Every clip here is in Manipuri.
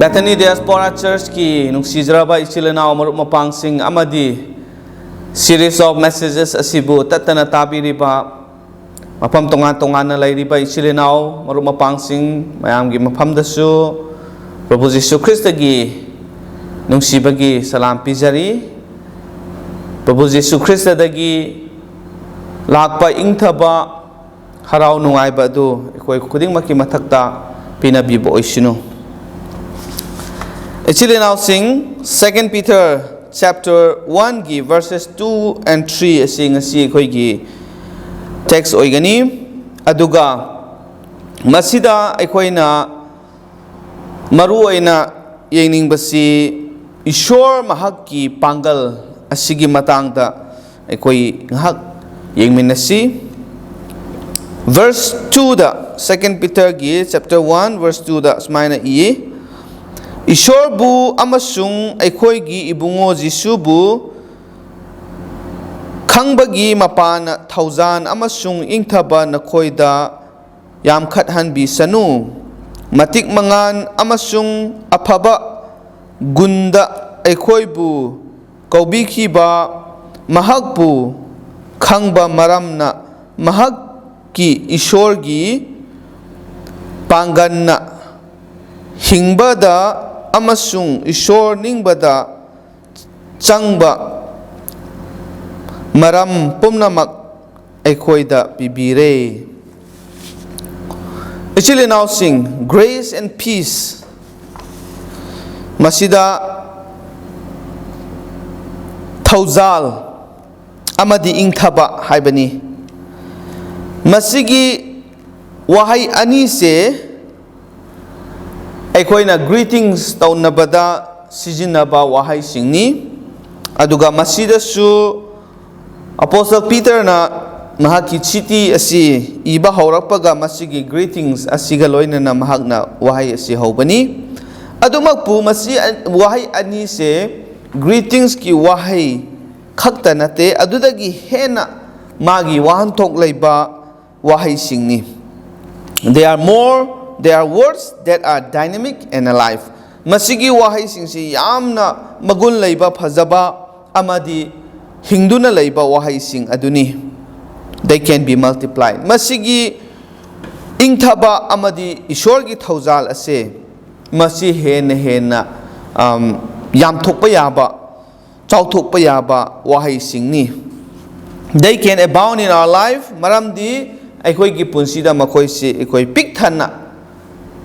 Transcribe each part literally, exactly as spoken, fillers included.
Bethany Diaspora Church ꯀꯤ ꯅꯨꯡꯁꯤꯖꯔꯕ ꯏꯆꯤꯜ ꯏꯅꯥꯎ, ꯃꯔꯨꯞ ꯃꯄꯥꯡꯁꯤꯡ ꯑꯃꯗꯤ series of messages ꯑꯁꯤꯕꯨ ꯇꯠꯇꯅ ꯇꯥꯕꯤꯔꯤꯕ ꯃꯐꯝ ꯇꯣꯉꯥꯟ ꯇꯣꯉꯥꯟꯅ ꯂꯩꯔꯤꯕ ꯏꯆꯤꯜ ꯏꯅꯥꯎ, ꯃꯔꯨꯞ ꯃꯄꯥꯡꯁꯤꯡ ꯃꯌꯥꯝꯒꯤ ꯃꯐꯝꯗꯁꯨ ꯄ꯭ꯔꯚꯨ ꯖꯤꯁꯨ ꯈ꯭ꯔꯤꯁꯇꯒꯤ ꯅꯨꯡꯁꯤꯕꯒꯤ ꯁꯂꯥꯝ ꯄꯤꯖꯔꯤ꯫ ꯄ꯭ꯔꯚꯨ ꯖꯤꯁꯨ ꯈ꯭ꯔꯤꯁꯇꯗꯒꯤ ꯂꯥꯛꯄ ꯏꯪꯊꯕ ꯍꯔꯥꯎ ꯅꯨꯡꯉꯥꯏꯕ ꯑꯗꯨ ꯑꯩꯈꯣꯏ ꯈꯨꯗꯤꯡꯃꯛꯀꯤ ꯃꯊꯛꯇ ꯄꯤꯅꯕꯤꯕ ꯑꯣꯏꯁꯅꯨ꯫ ꯏꯆꯤꯜ ꯏꯅꯥꯎꯁꯤꯡ, Second Peter chapter one ꯒꯤ verses two and three ꯑꯁꯤ ꯉꯁꯤ ꯑꯩꯈꯣꯏꯒꯤ text ꯑꯣꯏꯒꯅꯤ꯫ ꯑꯗꯨꯒ ꯃꯁꯤꯗ ꯑꯩꯈꯣꯏꯅ ꯃꯔꯨ ꯑꯣꯏꯅ ꯌꯦꯡꯅꯤꯡꯕꯁꯤ ꯏꯁꯣꯔ ꯃꯍꯥꯛꯀꯤ ꯄꯥꯡꯒꯜ ꯑꯁꯤꯒꯤ ꯃꯇꯥꯡꯗ ꯑꯩꯈꯣꯏ ꯉꯥꯏꯍꯥꯛ ꯌꯦꯡꯃꯤꯟꯅꯁꯤ꯫ Verse two ꯗ, Second Peter ꯒꯤ chapter one verse two ꯗ ꯁꯨꯃꯥꯏꯅ ꯏꯌꯦ, "ꯏꯁꯣꯔꯕꯨ ꯑꯃꯁꯨꯡ ꯑꯩꯈꯣꯏꯒꯤ ꯏꯕꯨꯡꯉꯣ ꯖꯤꯁꯨꯕꯨ ꯈꯪꯕꯒꯤ ꯃꯄꯥꯟꯅ ꯊꯧꯖꯥꯟ ꯑꯃꯁꯨꯡ ꯏꯪꯊꯕ ꯅꯈꯣꯏꯗ ꯌꯥꯝꯈꯠꯍꯟꯕꯤꯁꯅꯨ꯫ ꯃꯇꯤꯛ ꯃꯉꯥꯟ ꯑꯃꯁꯨꯡ ꯑꯐꯕ ꯒꯨꯟꯗ ꯑꯩꯈꯣꯏꯕꯨ ꯀꯧꯕꯤꯈꯤꯕ ꯃꯍꯥꯛꯄꯨ ꯈꯪꯕ ꯃꯔꯝꯅ, ꯃꯍꯥꯛꯀꯤ ꯏꯁꯣꯔꯒꯤ ꯄꯥꯡꯒꯜꯅ ꯍꯤꯡꯕꯗ ꯑꯃꯁꯨꯡ ꯏꯁꯣꯔ ꯅꯤꯡꯕꯗ ꯆꯪꯕ ꯃꯔꯝ ꯄꯨꯝꯅꯃꯛ ꯑꯩꯈꯣꯏꯗ ꯄꯤꯕꯤꯔꯦ꯫" ꯏꯆꯤꯜ ꯏꯅꯥꯎꯁꯤꯡ, grace and peace, ꯃꯁꯤꯗ ꯊꯧꯖꯥꯜ ꯑꯃꯗꯤ ꯏꯪꯊꯕ ꯍꯥꯏꯕꯅꯤ꯫ ꯃꯁꯤꯒꯤ ꯋꯥꯍꯩ ꯑꯅꯤꯁꯦ ꯑꯩꯈꯣꯏꯅ greetings ꯇꯧꯅꯕꯗ ꯁꯤꯖꯤꯟꯅꯕ ꯋꯥꯍꯩꯁꯤꯡꯅꯤ꯫ ꯑꯗꯨꯒ ꯃꯁꯤꯗꯁꯨ Apostle Peter ꯅ ꯃꯍꯥꯛꯀꯤ ꯆꯤꯊꯤ ꯑꯁꯤ ꯏꯕ ꯍꯧꯔꯛꯄꯒ ꯃꯁꯤꯒꯤ greetings ꯑꯁꯤꯒ ꯂꯣꯏꯅꯅ ꯃꯍꯥꯛꯅ ꯋꯥꯍꯩ ꯑꯁꯤ ꯍꯧꯕꯅꯤ꯫ ꯑꯗꯨꯃꯛꯄꯨ ꯃꯁꯤ ꯑ-, ꯋꯥꯍꯩ ꯑꯅꯤꯁꯦ greetings ꯀꯤ ꯋꯥꯍꯩ ꯈꯛꯇ ꯅꯠꯇꯦ, ꯑꯗꯨꯗꯒꯤ ꯍꯦꯟꯅ ꯃꯥꯒꯤ ꯋꯥꯍꯟꯊꯣꯛ ꯂꯩꯕ ꯋꯥꯍꯩꯁꯤꯡꯅꯤ꯫ They are more, they are words that are dynamic and alive. ꯃꯁꯤꯒꯤ ꯋꯥꯍꯩꯁꯤꯡꯁꯤ ꯌꯥꯝꯅ ꯃꯒꯨꯟ ꯂꯩꯕ, ꯐꯖꯕ ꯑꯃꯗꯤ ꯍꯤꯡꯗꯨꯅ ꯂꯩꯕ ꯋꯥꯍꯩꯁꯤꯡ ꯑꯗꯨꯅꯤ꯫ They can be multiplied. ꯃꯁꯤꯒꯤ ꯏꯪꯊꯕ ꯑꯃꯗꯤ ꯏꯁꯣꯔꯒꯤ ꯊꯧꯖꯥꯜ ꯑꯁꯦ, ꯃꯁꯤ ꯍꯦꯟꯅ ꯍꯦꯟꯅ, ꯑꯝ, ꯌꯥꯝꯊꯣꯛꯄ ꯌꯥꯕ, ꯆꯥꯎꯊꯣꯛꯄ ꯌꯥꯕ ꯋꯥꯍꯩꯁꯤꯡꯅꯤ꯫ They can abound in our life. ꯃꯔꯝꯗꯤ ꯑꯩꯈꯣꯏꯒꯤ ꯄꯨꯟꯁꯤꯗ ꯃꯈꯣꯏꯁꯤ ꯑꯩꯈꯣꯏ ꯄꯤꯛ ꯊꯟꯅ,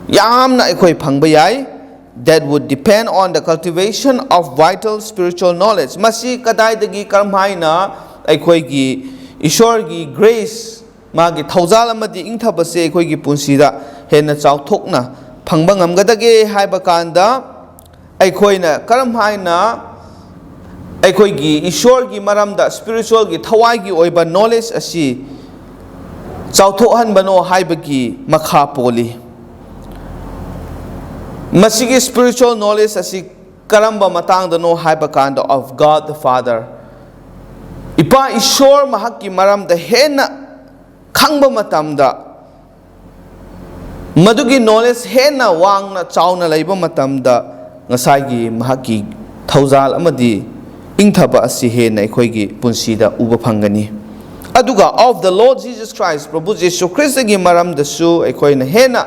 ꯌꯥꯝꯅ ꯑꯩꯈꯣꯏ ꯐꯪꯕ ꯌꯥꯏ꯫ That would depend on the cultivation of vital spiritual knowledge. ꯃꯁꯤ ꯀꯗꯥꯏꯗꯒꯤ, ꯀꯔꯝ ꯍꯥꯏꯅ ꯑꯩꯈꯣꯏꯒꯤ ꯏꯁꯣꯔꯒꯤ grace, ꯃꯥꯒꯤ ꯊꯧꯖꯥꯜ ꯑꯃꯗꯤ ꯏꯪꯊꯕꯁꯦ ꯑꯩꯈꯣꯏꯒꯤ ꯄꯨꯟꯁꯤꯗ ꯍꯦꯟꯅ ꯆꯥꯎꯊꯣꯛꯅ ꯐꯪꯕ ꯉꯝꯒꯗꯒꯦ ꯍꯥꯏꯕ ꯀꯥꯟꯗ, ꯑꯩꯈꯣꯏꯅ ꯀꯔꯝ ꯍꯥꯏꯅ ꯑꯩꯈꯣꯏꯒꯤ ꯏꯁꯣꯔꯒꯤ ꯃꯔꯝꯗ spiritualꯒꯤ, ꯊꯋꯥꯏꯒꯤ ꯑꯣꯏꯕ knowledge ꯑꯁꯤ ꯆꯥꯎꯊꯣꯛꯍꯟꯕꯅꯣ ꯍꯥꯏꯕꯒꯤ ꯃꯈꯥ ꯄꯣꯜꯂꯤ꯫ ꯃꯁꯤꯒꯤ spiritual knowledge ꯑꯁꯤ ꯀꯔꯝꯕ ꯃꯇꯥꯡꯗꯅꯣ ꯍꯥꯏꯕ ꯀꯥꯟꯗ, of God the Father, ꯏꯄꯥ ꯏꯁꯣꯔ ꯃꯍꯥꯛꯀꯤ ꯃꯔꯝꯗ ꯍꯦꯟꯅ ꯈꯪꯕ ꯃꯇꯝꯗ, ꯃꯗꯨꯒꯤ knowledge ꯍꯦꯟꯅ ꯋꯥꯡꯅ ꯆꯥꯎꯅ ꯂꯩꯕ ꯃꯇꯝꯗ, ꯉꯁꯥꯏꯒꯤ ꯃꯍꯥꯛꯀꯤ ꯊꯧꯖꯥꯜ ꯑꯃꯗꯤ ꯏꯪꯊꯕ ꯑꯁꯤ ꯍꯦꯟꯅ ꯑꯩꯈꯣꯏꯒꯤ ꯄꯨꯟꯁꯤꯗ ꯎꯕ ꯐꯪꯒꯅꯤ꯫ ꯑꯗꯨꯒ of the Lord Jesus Christ, ꯄ꯭ꯔꯚꯨ ꯖꯤꯁꯨ ꯈ꯭ꯔꯤꯁꯇꯒꯤ ꯃꯔꯝꯗꯁꯨ ꯑꯩꯈꯣꯏꯅ ꯍꯦꯟꯅ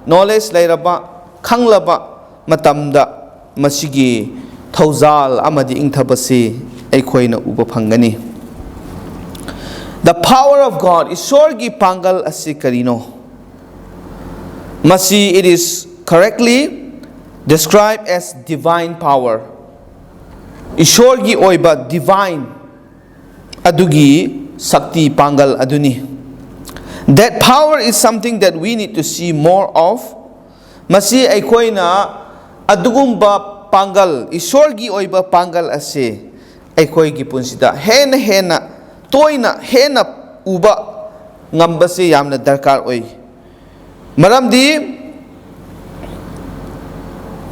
knowledge ꯂꯩꯔꯕ, ꯈꯪꯂꯕ ꯃꯇꯝꯗ, ꯃꯁꯤꯒꯤ ꯊꯧꯖꯥꯜ ꯑꯃꯗꯤ ꯏꯪꯊꯕꯁꯤ ꯑꯩꯈꯣꯏꯅ ꯎꯕ ꯐꯪꯒꯅꯤ꯫ The power of God, ꯏꯁꯣꯔꯒꯤ ꯄꯥꯡꯒꯜ ꯑꯁꯤ ꯀꯔꯤꯅꯣ? ꯃꯁꯤ, it is correctly described as divine power. ꯏꯁꯣꯔꯒꯤ ꯑꯣꯏꯕ divine ꯑꯗꯨꯒꯤ ꯁꯛꯇꯤ, ꯄꯥꯡꯒꯜ ꯑꯗꯨꯅꯤ꯫ That power is something that we need to see more of. ꯃꯁꯤ ꯑꯩꯈꯣꯏꯅ ꯑꯗꯨꯒꯨꯝꯕ ꯄꯥꯡꯒꯜ, ꯏꯁꯣꯔꯒꯤ ꯑꯣꯏꯕ ꯄꯥꯡꯒꯜ ꯑꯁꯤ ꯑꯩꯈꯣꯏꯒꯤ ꯄꯨꯟꯁꯤꯗ ꯍꯦꯟꯅ ꯍꯦꯟꯅ ꯇꯣꯏꯅ ꯍꯦꯟꯅ ꯎꯕ ꯉꯝꯕꯁꯤ ꯌꯥꯝꯅ ꯗꯔꯀꯥꯔ ꯑꯣꯏ꯫ ꯃꯔꯝꯗꯤ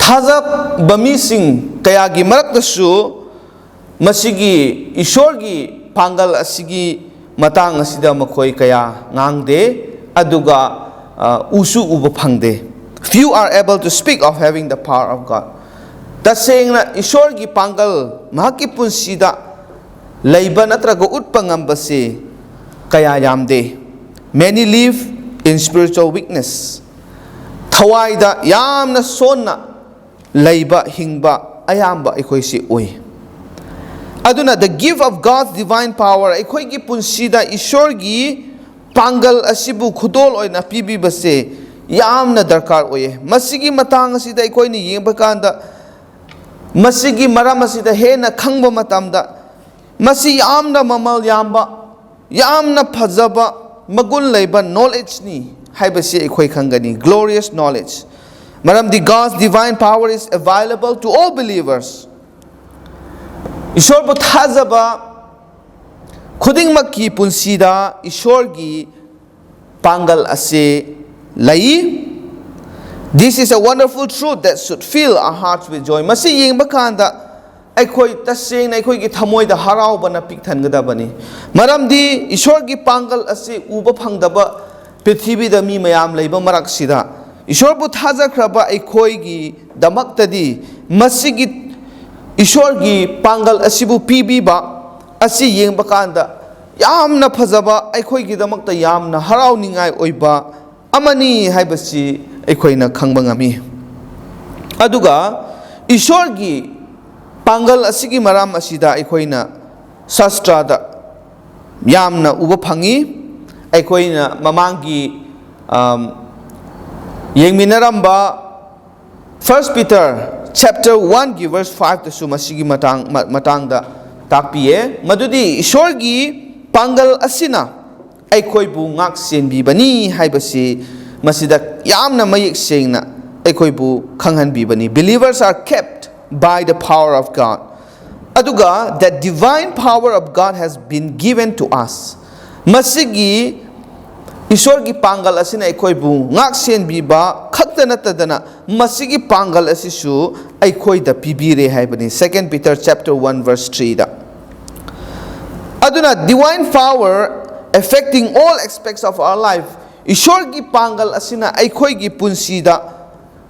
ꯊꯥꯖꯕ ꯃꯤꯁꯤꯡ ꯀꯌꯥꯒꯤ ꯃꯔꯛꯇꯁꯨ ꯃꯁꯤꯒꯤ ꯏꯁꯣꯔꯒꯤ ꯄꯥꯡꯒꯜ ꯑꯁꯤꯒꯤ ꯃꯇꯥꯡ ꯑꯁꯤꯗ ꯃꯈꯣꯏ ꯀꯌꯥ ꯉꯥꯡꯗꯦ, ꯑꯗꯨꯒ, ꯑ, ꯎꯁꯨ ꯎꯕ ꯐꯪꯗꯦ꯫ Few are able to speak of having the power of God. ꯇꯁꯦꯡꯅ ꯏꯁꯣꯔꯒꯤ ꯄꯥꯡꯒꯜ ꯃꯍꯥꯛꯀꯤ ꯄꯨꯟꯁꯤꯗ ꯂꯩꯕ ꯅꯠꯇ꯭ꯔꯒ ꯎꯠꯄ ꯉꯝꯕꯁꯤ ꯀꯌꯥ ꯌꯥꯝꯗꯦ꯫ Many live in spiritual weakness. ꯊꯋꯥꯏꯗ ꯌꯥꯝꯅ ꯁꯣꯟꯅ ꯂꯩꯕ, ꯍꯤꯡꯕ ꯑꯌꯥꯝꯕ ꯑꯩꯈꯣꯏꯁꯤ ꯎꯏ꯫ ꯑꯗꯨꯅ the gift of God's divine power, ꯑꯩꯈꯣꯏꯒꯤ ꯄꯨꯟꯁꯤꯗ ꯏꯁꯣꯔꯒꯤ ꯄꯥꯡꯒꯜ ꯑꯁꯤꯕꯨ ꯈꯨꯗꯣꯜ ꯑꯣꯏꯅ ꯄꯤꯕꯤꯕꯁꯦ ꯌꯥꯝꯅ ꯗꯔꯀꯥꯔ ꯑꯣꯏꯌꯦ꯫ ꯃꯁꯤꯒꯤ ꯃꯇꯥꯡ ꯑꯁꯤꯗ ꯑꯩꯈꯣꯏꯅ ꯌꯦꯡꯕ ꯀꯥꯟꯗ, ꯃꯁꯤꯒꯤ ꯃꯔꯝ ꯑꯁꯤꯗ ꯍꯦꯟꯅ ꯈꯪꯕ ꯃꯇꯝꯗ, ꯃꯁꯤ ꯌꯥꯝꯅ ꯃꯃꯜ ꯌꯥꯝꯕ, ꯌꯥꯝꯅ ꯐꯖꯕ, ꯃꯒꯨꯟ ꯂꯩꯕ knowledgeꯅꯤ ꯍꯥꯏꯕꯁꯤ ꯑꯩꯈꯣꯏ ꯈꯪꯒꯅꯤ, glorious knowledge꯫ ꯃꯔꯝꯗꯤ God's divine power is available to all believers. ꯏꯁꯣꯔꯕꯨ ꯊꯥꯖꯕ ꯈꯨꯗꯤꯡꯃꯛꯀꯤ ꯄꯨꯟꯁꯤꯗ ꯏꯁꯣꯔꯒꯤ ꯄꯥꯡꯒꯜ ꯑꯁꯤ ꯂꯩ꯫ This is a wonderful truth that should fill our hearts with joy. ꯃꯁꯤ ꯌꯦꯡꯕ ꯀꯥꯟꯗ ꯑꯩꯈꯣꯏ ꯇꯁꯦꯡꯅ ꯑꯩꯈꯣꯏꯒꯤ ꯊꯃꯣꯏꯗ ꯍꯔꯥꯎꯕꯅ ꯄꯤꯛ ꯊꯟꯒꯗꯕꯅꯤ꯫ ꯃꯔꯝꯗꯤ ꯏꯁꯣꯔꯒꯤ ꯄꯥꯡꯒꯜ ꯑꯁꯤ ꯎꯕ ꯐꯪꯗꯕ ꯄ꯭ꯔꯤꯊꯤꯕꯤꯗ ꯃꯤ ꯃꯌꯥꯝ ꯂꯩꯕ ꯃꯔꯛꯁꯤꯗ, ꯏꯁꯣꯔꯕꯨ ꯊꯥꯖꯈ꯭ꯔꯕ ꯑꯩꯈꯣꯏꯒꯤꯗꯃꯛꯇꯗꯤ ꯃꯁꯤꯒꯤ ꯏꯁꯣꯔꯒꯤ ꯄꯥꯡꯒꯜ ꯑꯁꯤꯕꯨ ꯄꯤꯕꯤꯕ ꯑꯁꯤ ꯌꯦꯡꯕ ꯀꯥꯟꯗ ꯌꯥꯝꯅ ꯐꯖꯕ, ꯑꯩꯈꯣꯏꯒꯤꯗꯃꯛꯇ ꯌꯥꯝꯅ ꯍꯔꯥꯎꯅꯤꯡꯉꯥꯏ ꯑꯣꯏꯕ ꯑꯃꯅꯤ ꯍꯥꯏꯕꯁꯤ ꯑꯩꯈꯣꯏꯅ ꯈꯪꯕ ꯉꯝꯃꯤ꯫ ꯑꯗꯨꯒ ꯏꯁꯣꯔꯒꯤ ꯄꯥꯡꯒꯜ ꯑꯁꯤꯒꯤ ꯃꯔꯝ ꯑꯁꯤꯗ ꯑꯩꯈꯣꯏꯅ ꯁꯥꯁꯇ꯭ꯔꯗ ꯌꯥꯝꯅ ꯎꯕ ꯐꯪꯉꯤ꯫ ꯑꯩꯈꯣꯏꯅ ꯃꯃꯥꯡꯒꯤ, ꯑꯝ, ꯌꯦꯡꯃꯤꯟꯅꯔꯝꯕ First Peter chapter one ꯒꯤ verse five ꯇꯁꯨ ꯃꯁꯤꯒꯤ ꯃꯇꯥꯡ, ꯃ-, ꯃꯇꯥꯡꯗ ꯇꯥꯛꯄꯤꯌꯦ꯫ ꯃꯗꯨꯗꯤ ꯏꯁꯣꯔꯒꯤ ꯄꯥꯡꯒꯜ ꯑꯁꯤꯅ ꯑꯩꯈꯣꯏꯕꯨ ꯉꯥꯛ ꯁꯦꯟꯕꯤꯕꯅꯤ ꯍꯥꯏꯕꯁꯤ ꯃꯁꯤꯗ ꯌꯥꯝꯅ ꯃꯌꯦꯛ ꯁꯦꯡꯅ ꯑꯩꯈꯣꯏꯕꯨ ꯈꯪꯍꯟꯕꯤꯕꯅꯤ꯫ Believers are kept by the power of God. ꯑꯗꯨꯒ the divine power of God has been given to us. ꯃꯁꯤꯒꯤ ꯏꯁꯣꯔꯒꯤ ꯄꯥꯡꯒꯜ ꯑꯁꯤꯅ ꯑꯩꯈꯣꯏꯕꯨ ꯉꯥꯛ ꯁꯦꯟꯕꯤꯕ ꯈꯛꯇ ꯅꯠꯇꯗꯅ ꯃꯁꯤꯒꯤ ꯄꯥꯡꯒꯜ ꯑꯁꯤꯁꯨ ꯑꯩꯈꯣꯏꯗ ꯄꯤꯕꯤꯔꯦ ꯍꯥꯏꯕꯅꯤ꯫ Second Peter chapter one verse three ꯗ꯫ ꯑꯗꯨꯅ divine power affecting all aspects of our life, ꯏꯁꯣꯔꯒꯤ ꯄꯥꯡꯒꯜ ꯑꯁꯤꯅ ꯑꯩꯈꯣꯏꯒꯤ ꯄꯨꯟꯁꯤꯗ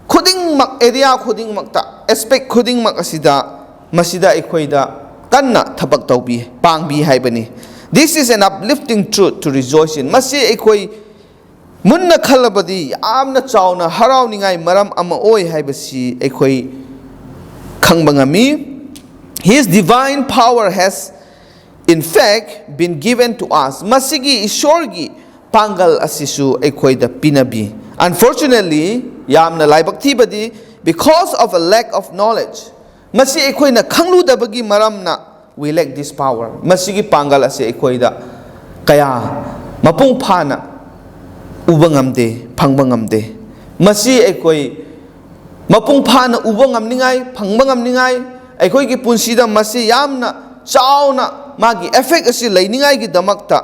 ꯈꯨꯗꯤꯡꯃꯛ, ꯑꯦꯔꯤꯌꯥ ꯈꯨꯗꯤꯡꯃꯛꯇ, ꯑꯦꯁꯄꯦꯛ ꯈꯨꯗꯤꯡꯃꯛ ꯑꯁꯤꯗ, ꯃꯁꯤꯗ ꯑꯩꯈꯣꯏꯗ ꯀꯟꯅ ꯊꯕꯛ ꯇꯧꯕꯤ, ꯄꯥꯡꯕꯤ ꯍꯥꯏꯕꯅꯤ꯫ This is an uplifting truth to rejoice in. ꯃꯁꯤ ꯑꯩꯈꯣꯏ ꯃꯨꯟꯅ ꯈꯜꯂꯕꯗꯤ ꯌꯥꯝꯅ ꯆꯥꯎꯅ ꯍꯔꯥꯎꯅꯤꯡꯉꯥꯏ ꯃꯔꯝ ꯑꯃ ꯑꯣꯏ ꯍꯥꯏꯕꯁꯤ ꯑꯩꯈꯣꯏ ꯈꯪꯕ ꯉꯝꯃꯤ꯫ His divine power has in fact been given to us. ꯃꯁꯤꯒꯤ ꯏꯁꯣꯔꯒꯤ ꯄꯥꯡꯒꯜ ꯑꯁꯤꯁꯨ ꯑꯩꯈꯣꯏꯗ ꯄꯤꯅꯕꯤ꯫ Unfortunately, ꯌꯥꯝꯅ ꯂꯥꯏꯕꯛ ꯊꯤꯕꯗꯤ, because of a lack of knowledge, ꯃꯁꯤ ꯑꯩꯈꯣꯏꯅ ꯈꯪꯂꯨꯗꯕꯒꯤ ꯃꯔꯝꯅ, we lack this power. ꯃꯁꯤꯒꯤ ꯄꯥꯡꯒꯜ ꯑꯁꯤ ꯑꯩꯈꯣꯏꯗ ꯀꯌꯥ ꯃꯄꯨꯡ ꯐꯥꯅ ꯎꯕ ꯉꯝꯗꯦ, ꯐꯪꯕ ꯉꯝꯗꯦ꯫ ꯃꯁꯤ ꯑꯩꯈꯣꯏ ꯃꯄꯨꯡ ꯐꯥꯅ ꯎꯕ ꯉꯝꯅꯤꯡꯉꯥꯏ, ꯐꯪꯕ ꯉꯝꯅꯤꯡꯉꯥꯏ, ꯑꯩꯈꯣꯏꯒꯤ ꯄꯨꯟꯁꯤꯗ ꯃꯁꯤ ꯌꯥꯝꯅ ꯆꯥꯎꯅ ꯃꯥꯒꯤ effect ꯑꯁꯤ ꯂꯩꯅꯤꯡꯉꯥꯏꯒꯤꯗꯃꯛꯇ,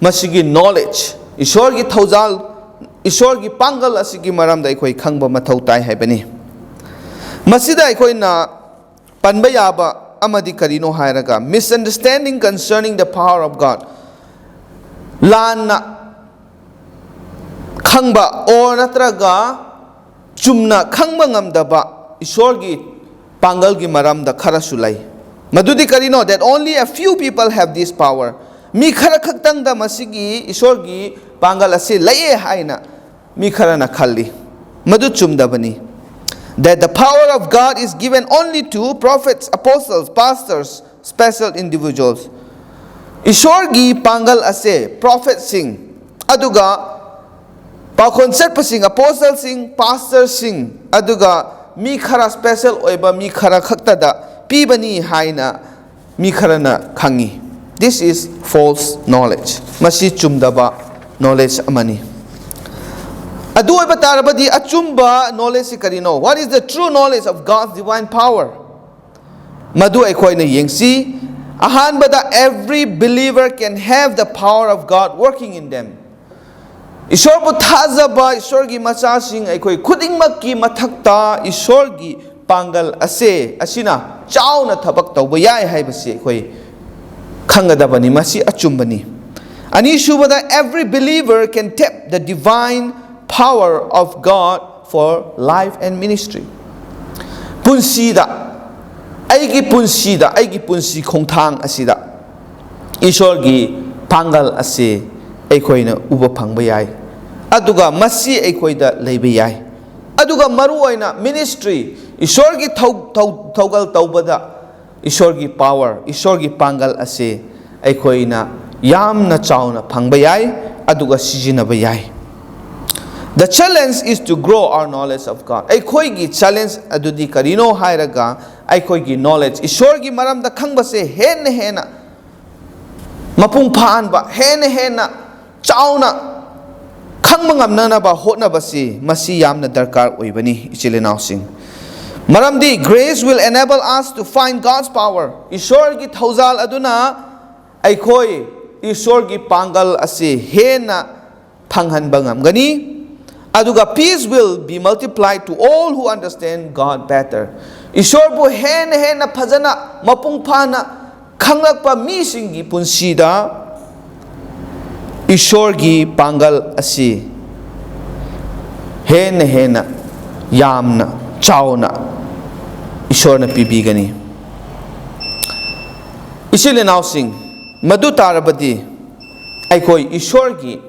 ꯃꯁꯤꯒꯤ knowledge, ꯏꯁꯣꯔꯒꯤ ꯊꯧꯖꯥꯜ, ꯏꯁꯣꯔꯒꯤ ꯄꯥꯡꯒꯜ ꯑꯁꯤꯒꯤ ꯃꯔꯝꯗ ꯑꯩꯈꯣꯏ ꯈꯪꯕ ꯃꯊꯧ ꯇꯥꯏ ꯍꯥꯏꯕꯅꯤ꯫ ꯃꯁꯤꯗ ꯑꯩꯈꯣꯏꯅ ꯄꯟꯕ ꯌꯥꯕ ꯑꯃꯗꯤ ꯀꯔꯤꯅꯣ ꯍꯥꯏꯔꯒ, misunderstanding concerning the power of God. ꯂꯥꯟꯅ ꯈꯪꯕ, or ꯅꯠꯇ꯭ꯔꯒ ꯆꯨꯝꯅ ꯈꯪꯕ ꯉꯝꯗꯕ ꯏꯁꯣꯔꯒꯤ ꯄꯥꯡꯒꯜꯒꯤ ꯃꯔꯝꯗ ꯈꯔꯁꯨ ꯂꯩ꯫ ꯃꯗꯨꯗꯤ ꯀꯔꯤꯅꯣ? That only a few people have this power. ꯃꯤ ꯈꯔ ꯈꯛꯇꯪꯗ ꯃꯁꯤꯒꯤ ꯏꯁꯣꯔꯒꯤ ꯄꯥꯡꯒꯜ ꯑꯁꯤ ꯂꯩꯌꯦ ꯍꯥꯏꯅ ꯃꯤ ꯈꯔꯅ ꯈꯜꯂꯤ꯫ ꯃꯗꯨ ꯆꯨꯝꯗꯕꯅꯤ꯫ That the power of God is given only to prophets, apostles, pastors, special individuals. ꯏꯁꯣꯔꯒꯤ ꯄꯥꯡꯒꯜ ꯑꯁꯦ prophetꯁꯤꯡ, ꯑꯗꯨꯒ ꯄꯥꯎꯈꯣꯟ ꯆꯠꯄꯁꯤꯡ, apostleꯁꯤꯡ, pastorꯁꯤꯡ, ꯑꯗꯨꯒ ꯃꯤ ꯈꯔ special ꯑꯣꯏꯕ ꯃꯤ ꯈꯔ ꯈꯛꯇꯗ ꯄꯤꯕꯅꯤ ꯍꯥꯏꯅ ꯃꯤ ꯈꯔꯅ ꯈꯪꯉꯤ꯫ This is false knowledge. ꯃꯁꯤ ꯆꯨꯝꯗꯕ knowledge ꯑꯃꯅꯤ꯫ ꯑꯗꯨ ꯑꯣꯏꯕ ꯇꯥꯔꯕꯗꯤ ꯑꯆꯨꯝꯕ knowledgeꯁꯤ ꯀꯔꯤꯅꯣ? What is the true knowledge of God's divine power? ꯃꯗꯨ ꯑꯩꯈꯣꯏꯅ ꯌꯦꯡꯁꯤ꯫ ꯑꯍꯥꯟꯕꯗ, every believer can have the power of God working in them. ꯏꯁꯣꯔꯕꯨ ꯊꯥꯖꯕ ꯏꯁꯣꯔꯒꯤ ꯃꯆꯥꯁꯤꯡ ꯑꯩꯈꯣꯏ ꯈꯨꯗꯤꯡꯃꯛꯀꯤ ꯃꯊꯛꯇ ꯏꯁꯣꯔꯒꯤ ꯄꯥꯡꯒꯜ ꯑꯁꯦ, ꯑꯁꯤꯅ ꯆꯥꯎꯅ ꯊꯕꯛ ꯇꯧꯕ ꯌꯥꯏ ꯍꯥꯏꯕꯁꯤ ꯑꯩꯈꯣꯏ ꯈꯪꯒꯗꯕꯅꯤ꯫ ꯃꯁꯤ ꯑꯆꯨꯝꯕꯅꯤ꯫ ꯑꯅꯤꯁꯨꯕꯗ, every believer can tap the divine power of God for life and ministry. ꯄꯨꯟꯁꯤꯗ, ꯑꯩꯒꯤ ꯄꯨꯟꯁꯤꯗ, ꯑꯩꯒꯤ ꯄꯨꯟꯁꯤ ꯈꯣꯡꯊꯥꯡ ꯑꯁꯤꯗ ꯏꯁꯣꯔꯒꯤ ꯄꯥꯡꯒꯜ ꯑꯁꯤ ꯑꯩꯈꯣꯏꯅ ꯎꯕ ꯐꯪꯕ ꯌꯥꯏ, ꯑꯗꯨꯒ ꯃꯁꯤ ꯑꯩꯈꯣꯏꯗ ꯂꯩꯕ ꯌꯥꯏ꯫ ꯑꯗꯨꯒ ꯃꯔꯨꯑꯣꯏꯅ ministry, ꯏꯁꯣꯔꯒꯤ ꯊꯧ-, ꯊꯧ-, ꯊꯧꯒꯜ ꯇꯧꯕꯗ ꯏꯁꯣꯔꯒꯤ power, ꯏꯁꯣꯔꯒꯤ ꯄꯥꯡꯒꯜ ꯑꯁꯤ ꯑꯩꯈꯣꯏꯅ ꯌꯥꯝꯅ ꯆꯥꯎꯅ ꯐꯪꯕ ꯌꯥꯏ, ꯑꯗꯨꯒ ꯁꯤꯖꯤꯟꯅꯕ ꯌꯥꯏ꯫ The challenge is to grow our knowledge of God. ꯑꯩꯈꯣꯏꯒꯤ challenge ꯑꯗꯨꯗꯤ ꯀꯔꯤꯅꯣ ꯍꯥꯏꯔꯒ, ꯑꯩꯈꯣꯏꯒꯤ knowledge, ꯏꯁꯣꯔꯒꯤ ꯃꯔꯝꯗ ꯈꯪꯕꯁꯦ ꯍꯦꯟꯅ ꯍꯦꯟꯅ ꯃꯄꯨꯡ ꯐꯥꯍꯟꯕ, ꯍꯦꯟꯅ ꯍꯦꯟꯅ ꯆꯥꯎꯅ ꯈꯪꯕ ꯉꯝꯅꯅꯕ ꯍꯣꯠꯅꯕꯁꯤ, ꯃꯁꯤ ꯌꯥꯝꯅ ꯗꯔꯀꯥꯔ ꯑꯣꯏꯕꯅꯤ, ꯏꯆꯤꯜ ꯏꯅꯥꯎꯁꯤꯡ꯫ ꯃꯔꯝꯗꯤ grace will enable us to find God's power. ꯏꯁꯣꯔꯒꯤ ꯊꯧꯖꯥꯜ ꯑꯗꯨꯅ ꯑꯩꯈꯣꯏ ꯏꯁꯣꯔꯒꯤ ꯄꯥꯡꯒꯜ ꯑꯁꯤ ꯍꯦꯟꯅ ꯐꯪꯍꯟꯕ ꯉꯝꯒꯅꯤ꯫ ꯑꯗꯨꯒ peace will be multiplied to all who understand God better. ꯏꯁꯣꯔꯕꯨ ꯍꯦꯟꯅ ꯍꯦꯟꯅ ꯐꯖꯅ, ꯃꯄꯨꯡ ꯐꯥꯅ ꯈꯪꯂꯛꯄ ꯃꯤꯁꯤꯡꯒꯤ ꯄꯨꯟꯁꯤꯗ ꯏꯁꯣꯔꯒꯤ ꯄꯥꯡꯒꯜ ꯑꯁꯤ ꯍꯦꯟꯅ ꯍꯦꯟꯅ ꯌꯥꯝꯅ ꯆꯥꯎꯅ ꯏꯁꯣꯔꯅ ꯄꯤꯕꯤꯒꯅꯤ꯫ ꯏꯆꯤꯜ ꯏꯅꯥꯎꯁꯤꯡ, ꯃꯗꯨ ꯇꯥꯔꯕꯗꯤ ꯑꯩꯈꯣꯏ ꯏꯁꯣꯔꯒꯤ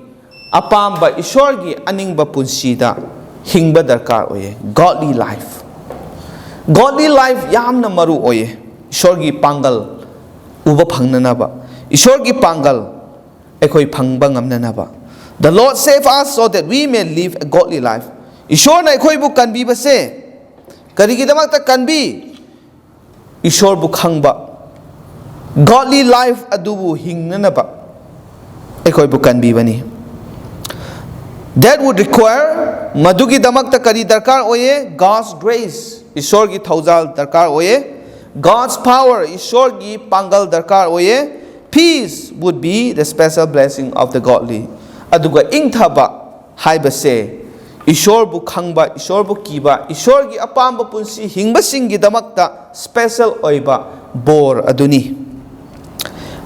ꯑꯄꯥꯝꯕ, ꯏꯁꯣꯔꯒꯤ ꯑꯅꯤꯡꯕ ꯄꯨꯟꯁꯤꯗ ꯍꯤꯡꯕ ꯗꯔꯀꯥꯔ ꯑꯣꯏꯌꯦ꯫ Godly life, godly life ꯌꯥꯝꯅ ꯃꯔꯨ ꯑꯣꯏꯌꯦ꯫ ꯏꯁꯣꯔꯒꯤ ꯄꯥꯡꯒꯜ ꯎꯕ ꯐꯪꯅꯅꯕ, ꯏꯁꯣꯔꯒꯤ ꯄꯥꯡꯒꯜ ꯑꯩꯈꯣꯏ ꯐꯪꯕ ꯉꯝꯅꯅꯕ꯫ The Lord save us so that we may live a godly life. ꯏꯁꯣꯔꯅ ꯑꯩꯈꯣꯏꯕꯨ ꯀꯟꯕꯤꯕꯁꯦ ꯀꯔꯤꯒꯤꯗꯃꯛꯇ ꯀꯟꯕꯤ? ꯏꯁꯣꯔꯕꯨ ꯈꯪꯕ, godly life ꯑꯗꯨꯕꯨ ꯍꯤꯡꯅꯅꯕ ꯑꯩꯈꯣꯏꯕꯨ ꯀꯟꯕꯤꯕꯅꯤ꯫ That would require, ꯃꯗꯨꯒꯤꯗꯃꯛꯇ ꯀꯔꯤ ꯗꯔꯀꯥꯔ ꯑꯣꯏꯌꯦ? God's grace, ꯏꯁꯣꯔꯒꯤ ꯊꯧꯖꯥꯜ ꯗꯔꯀꯥꯔ ꯑꯣꯏꯌꯦ꯫ God's power, ꯏꯁꯣꯔꯒꯤ ꯄꯥꯡꯒꯜ ꯗꯔꯀꯥꯔ ꯑꯣꯏꯌꯦ꯫ Peace would be the special blessing of the godly. ꯑꯗꯨꯒ ꯏꯪꯊꯕ ꯍꯥꯏꯕꯁꯦ ꯏꯁꯣꯔꯕꯨ ꯈꯪꯕ, ꯏꯁꯣꯔꯕꯨ ꯀꯤꯕ, ꯏꯁꯣꯔꯒꯤ ꯑꯄꯥꯝꯕ ꯄꯨꯟꯁꯤ ꯍꯤꯡꯕꯁꯤꯡꯒꯤꯗꯃꯛꯇ special ꯑꯣꯏꯕ ꯕꯣꯔ ꯑꯗꯨꯅꯤ꯫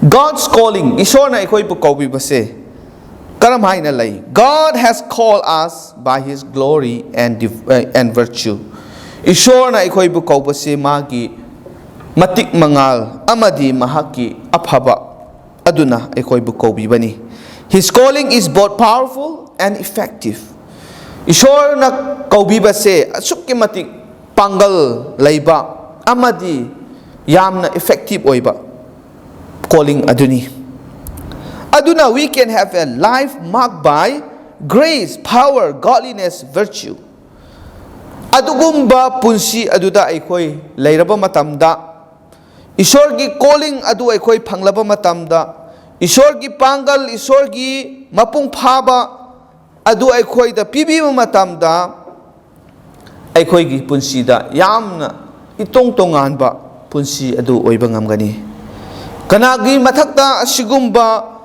God's calling, ꯏꯁꯣꯔꯅ ꯑꯩꯈꯣꯏꯕꯨ ꯀꯧꯕꯤꯕꯁꯦ ꯀꯔꯝ ꯍꯥꯏꯅ ꯂꯩ? "God has called us by his glory and div- uh, and virtue." ꯏꯁꯣꯔꯅ ꯑꯩꯈꯣꯏꯕꯨ ꯀꯧꯕꯁꯦ ꯃꯥꯒꯤ ꯃꯇꯤꯛ ꯃꯉꯥꯜ ꯑꯃꯗꯤ ꯃꯍꯥꯛꯀꯤ ꯑꯐꯕ ꯑꯗꯨꯅ ꯑꯩꯈꯣꯏꯕꯨ ꯀꯧꯕꯤꯕꯅꯤ꯫ "His calling is both powerful and effective." ꯏꯁꯣꯔꯅ ꯀꯧꯕꯤꯕꯁꯦ ꯑꯁꯨꯛꯀꯤ ꯃꯇꯤꯛ ꯄꯥꯡꯒꯜ ꯂꯩꯕ ꯑꯃꯗꯤ ꯌꯥꯝꯅ effective ꯑꯣꯏꯕ calling ꯑꯗꯨꯅꯤ꯫ ꯑꯗꯨꯅ we can have a life marked by grace, power, godliness, virtue. ꯑꯗꯨꯒꯨꯝꯕ ꯄꯨꯟꯁꯤ ꯑꯗꯨꯗ ꯑꯩꯈꯣꯏ ꯂꯩꯔꯕ ꯃꯇꯝꯗ, ꯏꯁꯣꯔꯒꯤ calling ꯑꯗꯨ ꯑꯩꯈꯣꯏ ꯐꯪꯂꯕ ꯃꯇꯝꯗ, ꯏꯁꯣꯔꯒꯤ ꯄꯥꯡꯒꯜ, ꯏꯁꯣꯔꯒꯤ ꯃꯄꯨꯡ ꯐꯥꯕ ꯑꯗꯨ ꯑꯩꯈꯣꯏꯗ ꯄꯤꯕꯤꯕ ꯃꯇꯝꯗ, ꯑꯩꯈꯣꯏꯒꯤ ꯄꯨꯟꯁꯤꯗ ꯌꯥꯝꯅ ꯏꯇꯣꯡ ꯇꯣꯉꯥꯟꯕ ꯄꯨꯟꯁꯤ ꯑꯗꯨ ꯑꯣꯏꯕ ꯉꯝꯒꯅꯤ꯫ ꯀꯅꯥꯒꯤ ꯃꯊꯛꯇ ꯑꯁꯤꯒꯨꯝꯕ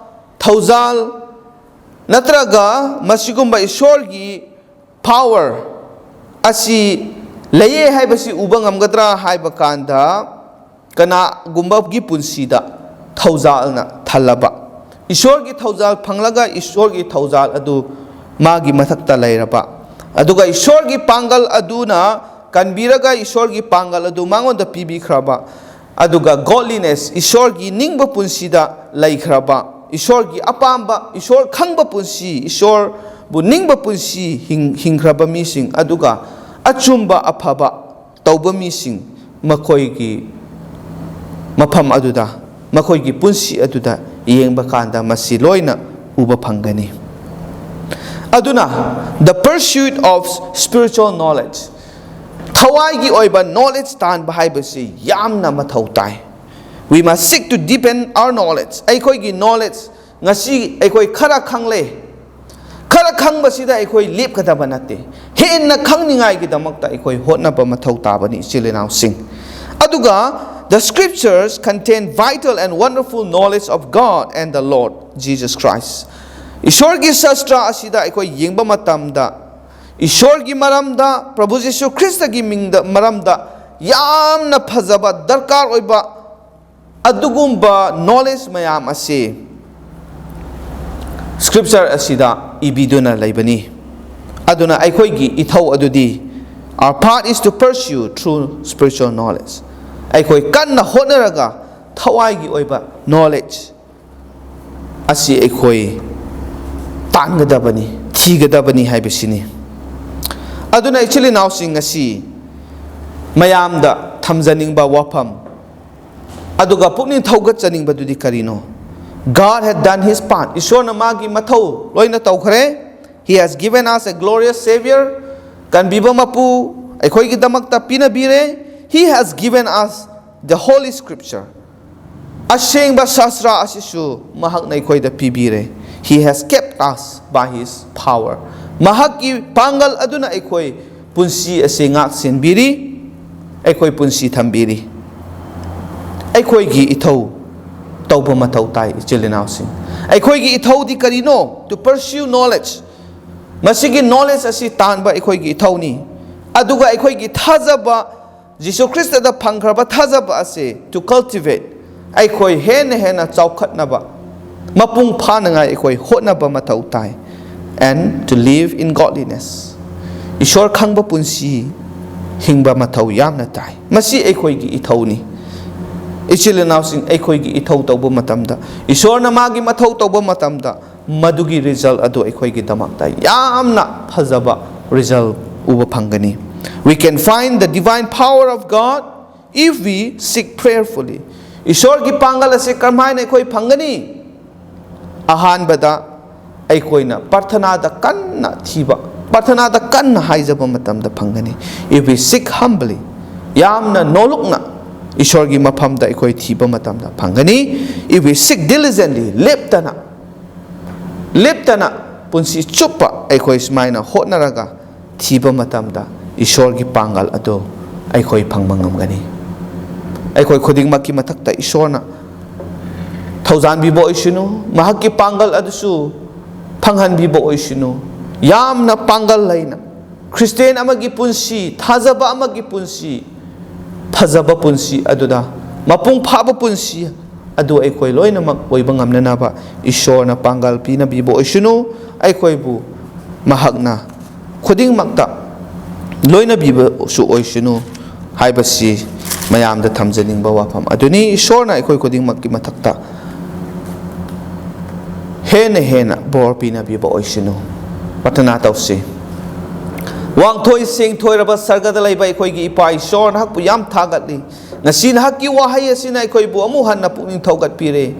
ꯊꯧꯖꯥꯜ ꯅꯠꯇ꯭ꯔꯒ ꯃꯁꯤꯒꯨꯝꯕ ꯏꯁꯣꯔꯒꯤ power ꯑꯁꯤ ꯂꯩꯌꯦ ꯍꯥꯏꯕꯁꯤ ꯎꯕ ꯉꯝꯒꯗ꯭ꯔꯥ ꯍꯥꯏꯕ ꯀꯥꯟꯗ, ꯀꯅꯥꯒꯨꯝꯕꯒꯤ ꯄꯨꯟꯁꯤꯗ ꯊꯧꯖꯥꯜꯅ ꯊꯜꯂꯕ, ꯏꯁꯣꯔꯒꯤ ꯊꯧꯖꯥꯜ ꯐꯪꯂꯒ ꯏꯁꯣꯔꯒꯤ ꯊꯧꯖꯥꯜ ꯑꯗꯨ ꯃꯥꯒꯤ ꯃꯊꯛꯇ ꯂꯩꯔꯕ, ꯑꯗꯨꯒ ꯏꯁꯣꯔꯒꯤ ꯄꯥꯡꯒꯜ ꯑꯗꯨꯅ ꯀꯟꯕꯤꯔꯒ ꯏꯁꯣꯔꯒꯤ ꯄꯥꯡꯒꯜ ꯑꯗꯨ ꯃꯉꯣꯟꯗ ꯄꯤꯕꯤꯈ꯭ꯔꯕ, ꯑꯗꯨꯒ godliness, ꯏꯁꯣꯔꯒꯤ ꯅꯤꯡꯕ ꯄꯨꯟꯁꯤꯗ ꯂꯩꯈ꯭ꯔꯕ, ꯏꯁꯣꯔꯒꯤ ꯑꯄꯥꯝꯕ, ꯏꯁꯣꯔ ꯈꯪꯕ ꯄꯨꯟꯁꯤ, ꯏꯁꯣꯔꯕꯨ ꯅꯤꯡꯕ ꯄꯨꯟꯁꯤ ꯍꯤꯡ- ꯍꯤꯡꯈ꯭ꯔꯕ ꯃꯤꯁꯤꯡ, ꯑꯗꯨꯒ ꯑꯆꯨꯝꯕ ꯑꯐꯕ ꯇꯧꯕ ꯃꯤꯁꯤꯡ, ꯃꯈꯣꯏꯒꯤ ꯃꯐꯝ ꯑꯗꯨꯗ, ꯃꯈꯣꯏꯒꯤ ꯄꯨꯟꯁꯤ ꯑꯗꯨꯗ ꯌꯦꯡꯕ ꯀꯥꯟꯗ ꯃꯁꯤ ꯂꯣꯏꯅ ꯎꯕ ꯐꯪꯒꯅꯤ꯫ ꯑꯗꯨꯅ, the pursuit of spiritual knowledge, ꯊꯋꯥꯏꯒꯤ ꯑꯣꯏꯕ knowledge ꯇꯥꯟꯕ ꯍꯥꯏꯕꯁꯤ ꯌꯥꯝꯅ ꯃꯊꯧ ꯇꯥꯏ꯫ We must seek to deepen our knowledge. ꯑꯩꯈꯣꯏꯒꯤ knowledge, ꯉꯁꯤ ꯑꯩꯈꯣꯏ ꯈꯔ ꯈꯪꯂꯦ, ꯈꯔ ꯈꯪꯕꯁꯤꯗ ꯑꯩꯈꯣꯏ ꯂꯦꯞꯀꯗꯕ ꯅꯠꯇꯦ꯫ ꯍꯦꯟꯅ ꯈꯪꯅꯤꯡꯉꯥꯏꯒꯤꯗꯃꯛꯇ ꯑꯩꯈꯣꯏ ꯍꯣꯠꯅꯕ ꯃꯊꯧ ꯇꯥꯕꯅꯤ, ꯏꯆꯤꯜ ꯏꯅꯥꯎꯁꯤꯡ꯫ ꯑꯗꯨꯒ, the scriptures contain vital and wonderful knowledge of God and the Lord Jesus Christ. ꯏꯁꯣꯔꯒꯤ ꯁꯥꯁꯇ꯭ꯔ ꯑꯁꯤꯗ ꯑꯩꯈꯣꯏ ꯌꯦꯡꯕ ꯃꯇꯝꯗ, ꯏꯁꯣꯔꯒꯤ ꯃꯔꯝꯗ, ꯄ꯭ꯔꯚꯨ ꯖꯤꯁꯨ ꯈ꯭ꯔꯤꯁꯇꯒꯤ ꯃꯤꯡꯗ, ꯃꯔꯝꯗ ꯌꯥꯝꯅ ꯐꯖꯕ, ꯗꯔꯀꯥꯔ ꯑꯣꯏꯕ ꯑꯗꯨꯒꯨꯝꯕ knowledge ꯃꯌꯥꯝ ꯑꯁꯤ scripture ꯑꯁꯤꯗ ꯏꯕꯤꯗꯨꯅ ꯂꯩꯕꯅꯤ꯫ ꯑꯗꯨꯅ ꯑꯩꯈꯣꯏꯒꯤ ꯏꯊꯧ ꯑꯗꯨꯗꯤ, our part is to pursue through spiritual knowledge. ꯑꯩꯈꯣꯏ ꯀꯟꯅ ꯍꯣꯠꯅꯔꯒ ꯊꯋꯥꯏꯒꯤ ꯑꯣꯏꯕ knowledge ꯑꯁꯤ ꯑꯩꯈꯣꯏ ꯇꯥꯟꯒꯗꯕꯅꯤ, ꯊꯤꯒꯗꯕꯅꯤ ꯍꯥꯏꯕꯁꯤꯅꯤ꯫ ꯑꯗꯨꯅ ꯏꯆꯤꯜ ꯏꯅꯥꯎꯁꯤꯡ, ꯉꯁꯤ ꯃꯌꯥꯝꯗ ꯊꯝꯖꯅꯤꯡꯕ ꯋꯥꯐꯝ ꯑꯗꯨꯒ ꯄꯨꯛꯅꯤꯡ ꯊꯧꯒꯠꯆꯅꯤꯡꯕꯗꯨꯗꯤ ꯀꯔꯤꯅꯣ? God had done his part. ꯏꯁꯣꯔꯅ ꯃꯥꯒꯤ ꯃꯊꯧ ꯂꯣꯏꯅ ꯇꯧꯈ꯭ꯔꯦ꯫ He has given us a glorious Savior. ꯀꯟꯕꯤꯕ ꯃꯄꯨ ꯑꯩꯈꯣꯏꯒꯤꯗꯃꯛꯇ ꯄꯤꯅꯕꯤꯔꯦ꯫ He has given us the Holy Scripture. ꯑꯁꯦꯡꯕ ꯁꯥꯁꯇ꯭ꯔ ꯑꯁꯤꯁꯨ ꯃꯍꯥꯛꯅ ꯑꯩꯈꯣꯏꯗ ꯄꯤꯕꯤꯔꯦ꯫ He has kept us by his power. ꯃꯍꯥꯛꯀꯤ ꯄꯥꯡꯒꯜ ꯑꯗꯨꯅ ꯑꯩꯈꯣꯏ ꯄꯨꯟꯁꯤ ꯑꯁꯤ ꯉꯥꯛ ꯁꯦꯟꯕꯤꯔꯤ, ꯑꯩꯈꯣꯏ ꯄꯨꯟꯁꯤ ꯊꯝꯕꯤꯔꯤ꯫ ꯑꯩꯈꯣꯏꯒꯤ ꯏꯊꯧ ꯇꯧꯕ ꯃꯊꯧ ꯇꯥꯏ, ꯏꯆꯤꯜ ꯏꯅꯥꯎꯁꯤꯡ꯫ ꯑꯩꯈꯣꯏꯒꯤ ꯏꯊꯧꯗꯤ ꯀꯔꯤꯅꯣ? To pursue knowledge. ꯃꯁꯤꯒꯤ knowledge ꯑꯁꯤ ꯇꯥꯟꯕ ꯑꯩꯈꯣꯏꯒꯤ ꯏꯊꯧꯅꯤ꯫ ꯑꯗꯨꯒ ꯑꯩꯈꯣꯏꯒꯤ ꯊꯥꯖꯕ, ꯖꯤꯁꯨ ꯈ꯭ꯔꯤꯁꯇꯗ ꯐꯪꯈ꯭ꯔꯕ ꯊꯥꯖꯕ ꯑꯁꯤ to cultivate, ꯑꯩꯈꯣꯏ ꯍꯦꯟꯅ ꯍꯦꯟꯅ ꯆꯥꯎꯈꯠꯅꯕ, ꯃꯄꯨꯡ ꯐꯥꯅꯉꯥꯏ ꯑꯩꯈꯣꯏ ꯍꯣꯠꯅꯕ ꯃꯊꯧ ꯇꯥꯏ꯫ And to live in godliness. ꯏꯁꯣꯔ ꯈꯪꯕ ꯄꯨꯟꯁꯤ ꯍꯤꯡꯕ ꯃꯊꯧ ꯌꯥꯝꯅ ꯇꯥꯏ꯫ ꯃꯁꯤ ꯑꯩꯈꯣꯏꯒꯤ ꯏꯊꯧꯅꯤ꯫ ꯏꯆꯤꯜ ꯏꯅꯥꯎꯁꯤꯡ, ꯑꯩꯈꯣꯏꯒꯤ ꯏꯊꯧ ꯇꯧꯕ ꯃꯇꯝꯗ, ꯏꯁꯣꯔꯅ ꯃꯥꯒꯤ ꯃꯊꯧ ꯇꯧꯕ ꯃꯇꯝꯗ, ꯃꯗꯨꯒꯤ result ꯑꯗꯨ ꯑꯩꯈꯣꯏꯒꯤꯗꯃꯛꯇ ꯌꯥꯝꯅ ꯐꯖꯕ result ꯎꯕ ꯐꯪꯒꯅꯤ꯫ We can find the divine power of God if we seek prayerfully. ꯏꯁꯣꯔꯒꯤ ꯄꯥꯡꯒꯜ ꯑꯁꯤ ꯀꯔꯝꯍꯥꯏꯅ ꯑꯩꯈꯣꯏ ꯐꯪꯒꯅꯤ? ꯑꯍꯥꯟꯕꯗ, ꯑꯩꯈꯣꯏꯅ ꯄ꯭ꯔꯊꯅꯥꯗ ꯀꯟꯅ ꯊꯤꯕ, ꯄ꯭ꯔꯊꯅꯥꯗ ꯀꯟꯅ ꯍꯥꯏꯖꯕ ꯃꯇꯝꯗ ꯐꯪꯒꯅꯤ꯫ If we seek humbly, ꯌꯥꯝꯅ ꯅꯣꯂꯨꯛꯅ ꯏꯁꯣꯔꯒꯤ ꯃꯐꯝꯗ ꯑꯩꯈꯣꯏ ꯊꯤꯕ ꯃꯇꯝꯗ ꯐꯪꯒꯅꯤ꯫ If we seek diligently, ꯂꯦꯞꯇꯅ, ꯂꯦꯞꯇꯅ ꯄꯨꯟꯁꯤ ꯆꯨꯞꯄ ꯑꯩꯈꯣꯏ ꯁꯨꯃꯥꯏꯅ ꯍꯣꯠꯅꯔꯒ ꯊꯤꯕ ꯃꯇꯝꯗ, ꯏꯁꯣꯔꯒꯤ ꯄꯥꯡꯒꯜ ꯑꯗꯨ ꯑꯩꯈꯣꯏ ꯐꯪꯕ ꯉꯝꯒꯅꯤ꯫ ꯑꯩꯈꯣꯏ ꯈꯨꯗꯤꯡꯃꯛꯀꯤ ꯃꯊꯛꯇ ꯏꯁꯣꯔꯅ ꯊꯧꯖꯥꯟꯕꯤꯕ ꯑꯣꯏꯁꯅꯨ, ꯃꯍꯥꯛꯀꯤ ꯄꯥꯡꯒꯜ ꯑꯗꯨꯁꯨ ꯐꯪꯍꯟꯕꯤꯕ ꯑꯣꯏꯁꯅꯨ꯫ ꯌꯥꯝꯅ ꯄꯥꯡꯒꯜ ꯂꯩꯅ ꯈ꯭ꯔꯤꯁꯇꯤꯌꯥꯟ ꯑꯃꯒꯤ ꯄꯨꯟꯁꯤ, ꯊꯥꯖꯕ ꯑꯃꯒꯤ ꯄꯨꯟꯁꯤ, ꯐꯖꯕ ꯄꯨꯟꯁꯤ ꯑꯗꯨꯗ, ꯃꯄꯨꯡ ꯐꯥꯕ ꯄꯨꯟꯁꯤ ꯑꯗꯨ ꯑꯩꯈꯣꯏ ꯂꯣꯏꯅꯃꯛ ꯑꯣꯏꯕ ꯉꯝꯅꯅꯕ ꯏꯁꯣꯔꯅ ꯄꯥꯡꯒꯜ ꯄꯤꯅꯕꯤꯕ ꯑꯣꯏꯁꯅꯨ꯫ ꯑꯩꯈꯣꯏꯕꯨ ꯃꯍꯥꯛꯅ ꯈꯨꯗꯤꯡꯃꯛꯇ ꯂꯣꯏꯅꯕꯤꯕꯁꯨ ꯑꯣꯏꯁꯅꯨ ꯍꯥꯏꯕꯁꯤ ꯃꯌꯥꯝꯗ ꯊꯝꯖꯅꯤꯡꯕ ꯋꯥꯐꯝ ꯑꯗꯨꯅꯤ꯫ ꯏꯁꯣꯔꯅ ꯑꯩꯈꯣꯏ ꯈꯨꯗꯤꯡꯃꯛꯀꯤ ꯃꯊꯛꯇ ꯍꯦꯟꯅ ꯍꯦꯟꯅ ꯕꯣꯔ ꯄꯤꯅꯕꯤꯕ ꯑꯣꯏꯁꯅꯨ꯫ ꯄ꯭ꯔꯊꯅꯥ ꯇꯧꯁꯤ꯫ ꯋꯥꯡꯊꯣꯏ ꯁꯦꯡꯊꯣꯏꯔꯕ ꯁꯔꯒꯗ ꯂꯩꯕ ꯑꯩꯈꯣꯏꯒꯤ ꯏꯄꯥ ꯏꯁꯣꯔ, ꯅꯍꯥꯛꯄꯨ ꯌꯥꯝ ꯊꯥꯒꯠꯂꯤ꯫ ꯉꯁꯤ ꯅꯍꯥꯛꯀꯤ ꯋꯥꯍꯩ ꯑꯁꯤꯅ ꯑꯩꯈꯣꯏꯕꯨ ꯑꯃꯨꯛ ꯍꯟꯅ ꯄꯨꯛꯅꯤꯡ ꯊꯧꯒꯠꯄꯤꯔꯦ꯫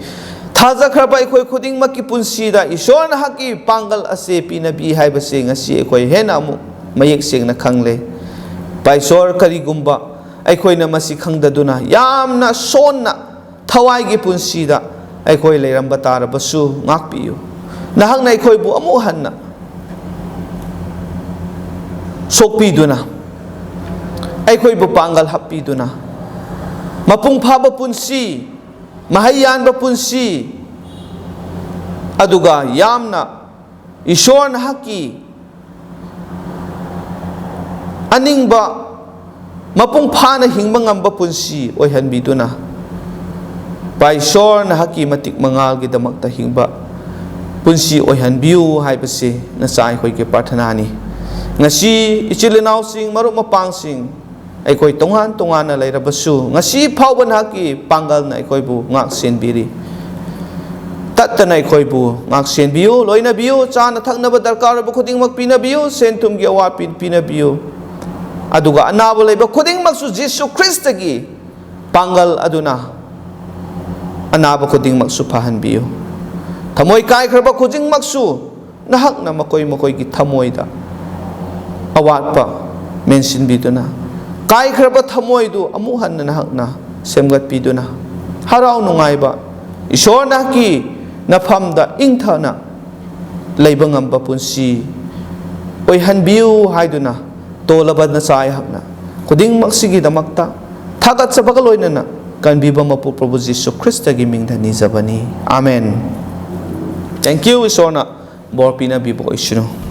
ꯊꯥꯖꯈ꯭ꯔꯕ ꯑꯩꯈꯣꯏ ꯈꯨꯗꯤꯡꯃꯛꯀꯤ ꯄꯨꯟꯁꯤꯗ ꯏꯁꯣꯔ ꯅꯍꯥꯛꯀꯤ ꯄꯥꯡꯒꯜ ꯑꯁꯦ ꯄꯤꯅꯕꯤ ꯍꯥꯏꯕꯁꯦ ꯉꯁꯤ ꯑꯩꯈꯣꯏ ꯍꯦꯟꯅ ꯑꯃꯨꯛ ꯃꯌꯦꯛ ꯁꯦꯡꯅ ꯈꯪꯂꯦ꯫ ꯏꯄꯥ ꯏꯁꯣꯔ, ꯀꯔꯤꯒꯨꯝꯕ ꯑꯩꯈꯣꯏꯅ ꯃꯁꯤ ꯈꯪꯗꯗꯨꯅ ꯌꯥꯝꯅ ꯁꯣꯟꯅ ꯊꯋꯥꯏꯒꯤ ꯄꯨꯟꯁꯤꯗ ꯑꯩꯈꯣꯏ ꯂꯩꯔꯝꯕ ꯇꯥꯔꯕꯁꯨ ꯉꯥꯛꯄꯤꯌꯨ꯫ ꯅꯍꯥꯛꯅ ꯑꯩꯈꯣꯏꯕꯨ ꯑꯃꯨꯛ ꯍꯟꯅ ꯁꯣꯛꯄꯤꯗꯨꯅ, ꯑꯩꯈꯣꯏꯕꯨ ꯄꯥꯡꯒꯜ ꯍꯥꯞꯄꯤꯗꯨꯅ, ꯃꯄꯨꯡ ꯐꯥꯕ ꯄꯨꯟꯁꯤ, ꯃꯍꯩ ꯌꯥꯟꯕ ꯄꯨꯟꯁꯤ, ꯑꯗꯨꯒ ꯌꯥꯝꯅ ꯏꯁꯣꯔ ꯅꯍꯥꯛꯀꯤ ꯑꯅꯤꯡꯕ ꯃꯄꯨꯡ ꯐꯥꯅ ꯍꯤꯡꯕ ꯉꯝꯕ ꯄꯨꯟꯁꯤ ꯑꯣꯏꯍꯟꯕꯤꯗꯨꯅ, ꯏꯄꯥ ꯏꯁꯣꯔ ꯅꯍꯥꯛꯀꯤ ꯃꯇꯤꯛ ꯃꯉꯥꯜꯒꯤꯗꯃꯛꯇ ꯍꯤꯡꯕ ꯄꯨꯟꯁꯤ ꯑꯣꯏꯍꯟꯕꯤꯌꯨ ꯍꯥꯏꯕꯁꯤ ꯅꯆꯥ ꯑꯩꯈꯣꯏꯒꯤ ꯄ꯭ꯔꯥꯔꯊꯅꯥꯅꯤ꯫ ꯉꯁꯤ ꯏꯆꯤꯜ ꯏꯅꯥꯎꯁꯤꯡ, ꯃꯔꯨꯞ ꯃꯄꯥꯡꯁꯤꯡ, ꯑꯩꯈꯣꯏ ꯇꯣꯉꯥꯟ ꯇꯣꯉꯥꯟꯅ ꯂꯩꯔꯕꯁꯨ, ꯉꯁꯤ ꯐꯥꯎꯕ ꯅꯍꯥꯛꯀꯤ ꯄꯥꯡꯒꯜꯅ ꯑꯩꯈꯣꯏꯕꯨ ꯉꯥꯛ ꯁꯦꯟꯕꯤꯔꯤ꯫ ꯇꯠꯇꯅ ꯑꯩꯈꯣꯏꯕꯨ ꯉꯥꯛ ꯁꯦꯟꯕꯤꯌꯨ, ꯂꯣꯏꯅꯕꯤꯌꯨ, ꯆꯥꯅ ꯊꯛꯅꯕ ꯗꯔꯀꯥꯔ ꯑꯣꯏꯕ ꯈꯨꯗꯤꯡꯃꯛ ꯄꯤꯅꯕꯤꯌꯨ, ꯁꯦꯟ ꯊꯨꯝꯒꯤ ꯑꯋꯥꯠꯄ ꯄꯤꯅꯕꯤꯌꯨ꯫ ꯑꯗꯨꯒ ꯑꯅꯥꯕ ꯂꯩꯕ ꯈꯨꯗꯤꯡꯃꯛꯁꯨ ꯖꯤꯁꯨ ꯈ꯭ꯔꯤꯁꯇꯒꯤ ꯄꯥꯡꯒꯜ ꯑꯗꯨꯅ ꯑꯅꯥꯕ ꯈꯨꯗꯤꯡꯃꯛꯁꯨ ꯐꯍꯟꯕꯤꯌꯨ꯫ ꯊꯃꯣꯏ ꯀꯥꯏꯈ꯭ꯔꯕ ꯈꯨꯗꯤꯡꯃꯛꯁꯨ ꯅꯍꯥꯛꯅ ꯃꯈꯣꯏ ꯃꯈꯣꯏꯒꯤ ꯊꯃꯣꯏꯗ ꯑꯋꯥꯠꯄ ꯃꯦꯟꯁꯤꯟꯕꯤꯗꯨꯅ, ꯀꯥꯏꯈ꯭ꯔꯕ ꯊꯃꯣꯏꯗꯨ ꯑꯃꯨꯛ ꯍꯟꯅ ꯅꯍꯥꯛꯅ ꯁꯦꯝꯒꯠꯄꯤꯗꯨꯅ, ꯍꯔꯥꯎ ꯅꯨꯡꯉꯥꯏꯕ ꯏꯁꯣꯔ ꯅꯍꯥꯛꯀꯤ ꯅꯐꯝꯗ ꯏꯪꯊꯅ ꯂꯩꯕ ꯉꯝꯕ ꯄꯨꯟꯁꯤ ꯑꯣꯏꯍꯟꯕꯤꯌꯨ ꯍꯥꯏꯗꯨꯅ, ꯇꯣꯜꯂꯕ ꯅꯆꯥ ꯑꯩꯍꯥꯛꯅ ꯈꯨꯗꯤꯡꯃꯛꯁꯤꯒꯤꯗꯃꯛꯇ ꯊꯥꯒꯠꯆꯕꯒ ꯂꯣꯏꯅꯅ ꯀꯟꯕꯤꯕ ꯃꯄꯨ ꯄ꯭ꯔꯚꯨ ꯖꯤꯁꯨ ꯈ꯭ꯔꯤꯁꯇꯒꯤ ꯃꯤꯡꯗ ꯅꯤꯖꯕꯅꯤ꯫ ꯑꯥꯃꯦꯟ꯫ Thank you꯫ ꯏꯁꯣꯔꯅ ꯕꯣꯔ ꯄꯤꯅꯕꯤꯕ ꯑꯣꯏꯁꯅꯨ꯫